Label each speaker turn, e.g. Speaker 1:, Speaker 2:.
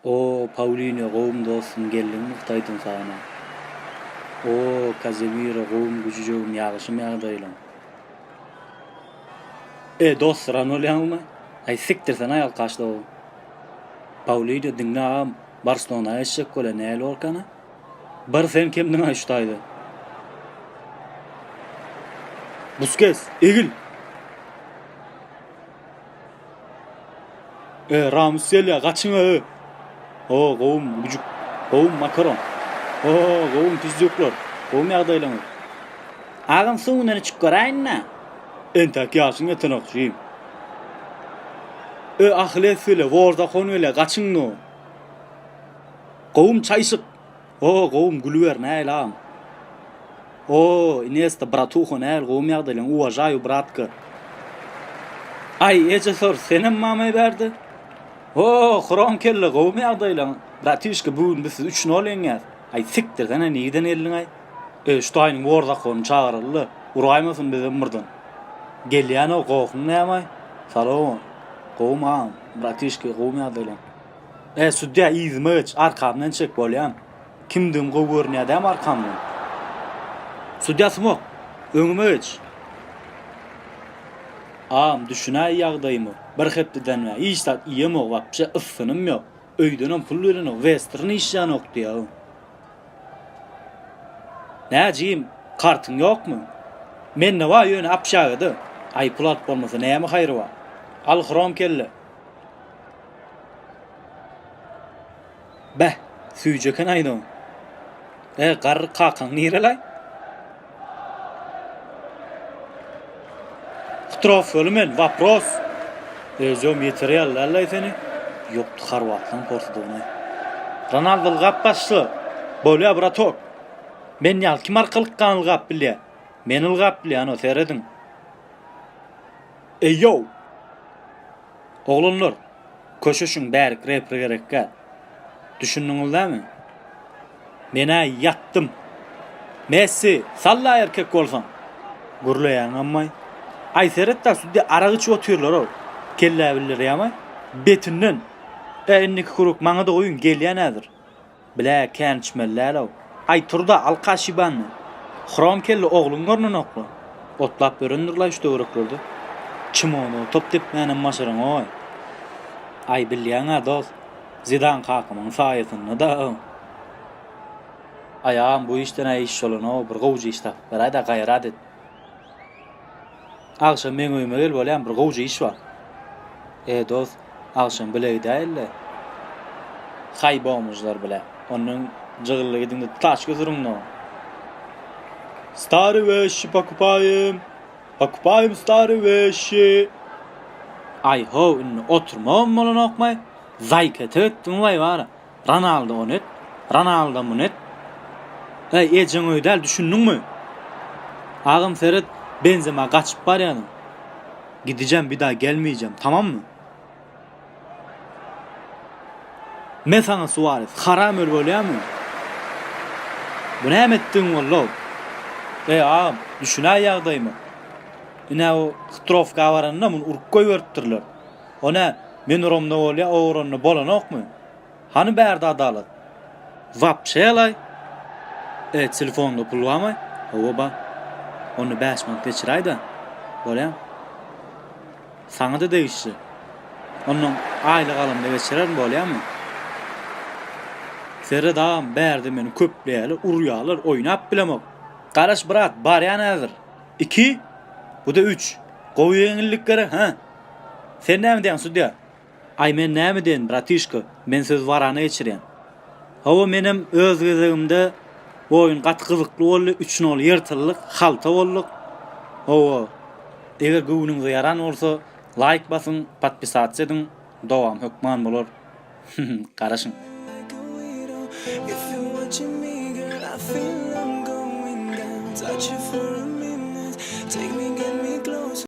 Speaker 1: O, Paulinio gowumy dostum geldiňmi Hytaýdan sagana. O, Kazemiro gowumy güjüjegim ýagşymy ýagdaýlaň. E, dostsyran bolýaňmy? Aý sikdirsenaý alkaşlygy. Paulinio diňle agam Barselona geçjek bolýa nähili bolkana? Bir sen kemdiňaý şu taýda. Buskes, egil! E, Ramus gelýär, gaçyň-ö! O, gowum, güjük. Gowum, makaron. O, gowum, pizdýuklar. Gowum ýagdaýlaryňyz? Agam, suwundan içip göräýin-dä. Entäk ýaşyň ýetenok, jigim. E, Ahilles gelýär, Worzakon gelýär, gaçyň-no! Gowum, çaýşyk. O, gowum, gülüber, nähili agam? O, Iniesta, bratuha, nähili gowumy ýagdaýlaň, uwažaýu, bratka. Aý, eje sor, senem mamay bärde? O, hrom kelle, gowumy ýagdaýlaň? Bratişka, bu gün biz sizi üç nol ýeňýäs. Aý, sikdirsene, nirden geldiň-aý? E, şu taýynyň bor zakonyny çagyraly-da, uraýmasyn bizem birden. Gelýän-ow, gohuň näme-aý? Salowm, gowumy agam, bratişka, gowumy ýagdaýlaň? E, sudýa, yzyma geç, arkamdan çek, bolýamy? Kimdigim gowy görünýär dämi arkamdan? Sudýa sumok, öňüme geç. Agam, düşünäý ýagdaýymy, bir hepdeden bäri hiç zat iýemok, wapşe ysgynym ýok. Öýdenem pul berenok, western işlänok diýýär. Nä jigim, kartyň ýokmy? Mende bar, ýöne obşagada. Aý, pul alyp bolmasa näme haýry bar? Al hrom kelle. Beh, süýji eken aýdym. E, garry kakaň nirelaý? Hutrowskaly men, wapros. Özem ýeter ýaly seni. Ýokdy horwatlaň porsudygyny. Ronaldo ylgap başla. Bolýa bratok. Men ýaly kim arkalykdan ylgap bilýä? Men ylgap bilýän o serediň. Eýow! Oglanlar, köşeşiň bärik repri gerekgä. Düşündiňiz dämi? Men-ä ýatdym. Messi, salla erkek bolsaň. Gürleýäňemmaý. Aý seret-dä sudýa arak içip otyrlar-ow. Kellä bildirýämaý. Betinden. E, indiki kruk maňa-da goýuň, gelýän häzir. Blä kän içmeli dälow. Aý turda alkaş ýybanny. Hrom kelle ogluň görnenokla. Otlap ýörendirlaý şu töwereklerde. Çimona top depmänem başaraňoý. Aý bilýäňä dos. Zidan kakamyň saýasynda-da. Aý agam bu işden-ä iş bolanow bir gowja iş tapyp beräýdä gaýrat et. Agşam meň öýüme gel bolýamy bir gowja iş bar. E dos agşam bile gidäýeli. Haý bomžlar bile. Ondan jygylly gidiňde taçka sürüňdä. Stary weşi pokupaýym. Pokupaýym stary weşi. Aý how indi oturmagam bolanokmaý. Zaýka tötdüň waý bara. Ronaldo ony et, Ronaldo muny et. Äý, ejeň öýi däl, düşündiňmi? Agam seret, Benzema gaçyp barýanyň. Gidijäm, bir daha gelmeýjäm, tamammy? Me saňa Suarez, haram öl bolýamy? Bu näme etdigiň boldy-ow? Eý, agam, düşünäý ýagdaýyma. Ine o Hytrowka baranda muny urup goýberipdirler. O nä, men uramda bolýa, o uranda bolanokmy? Hany bärde adalat? Wapşe-laý! E, telefonda pul barmy? Hawa, bar. Onda bäş manat geçiräý-dä. Bolýamy? Saňa-da degişli. Onnoň aýlyk alamda geçirerin, bolýamy? Seret agam, bärde meni köpleýärler, urýarlar, oýnap bilemok. Garaş, brat, barýan häzir. Iki, bu-da üç. Gowy ýeňillik gerek, hä? Sen näme diýýäň, sudýa? Aý, men näme diýen, bratişka, men sözi warana geçirýän. Hawa, menem öz gezegimde bu oýun gaty gyzykly boldy, üç nol ýyrtyldyk, halta bolduk. Hawa, eger göwnüňize ýaran bolsa, laýk basyň, podpisasiýa ediň, dowam hökman bolar. Garaşyň.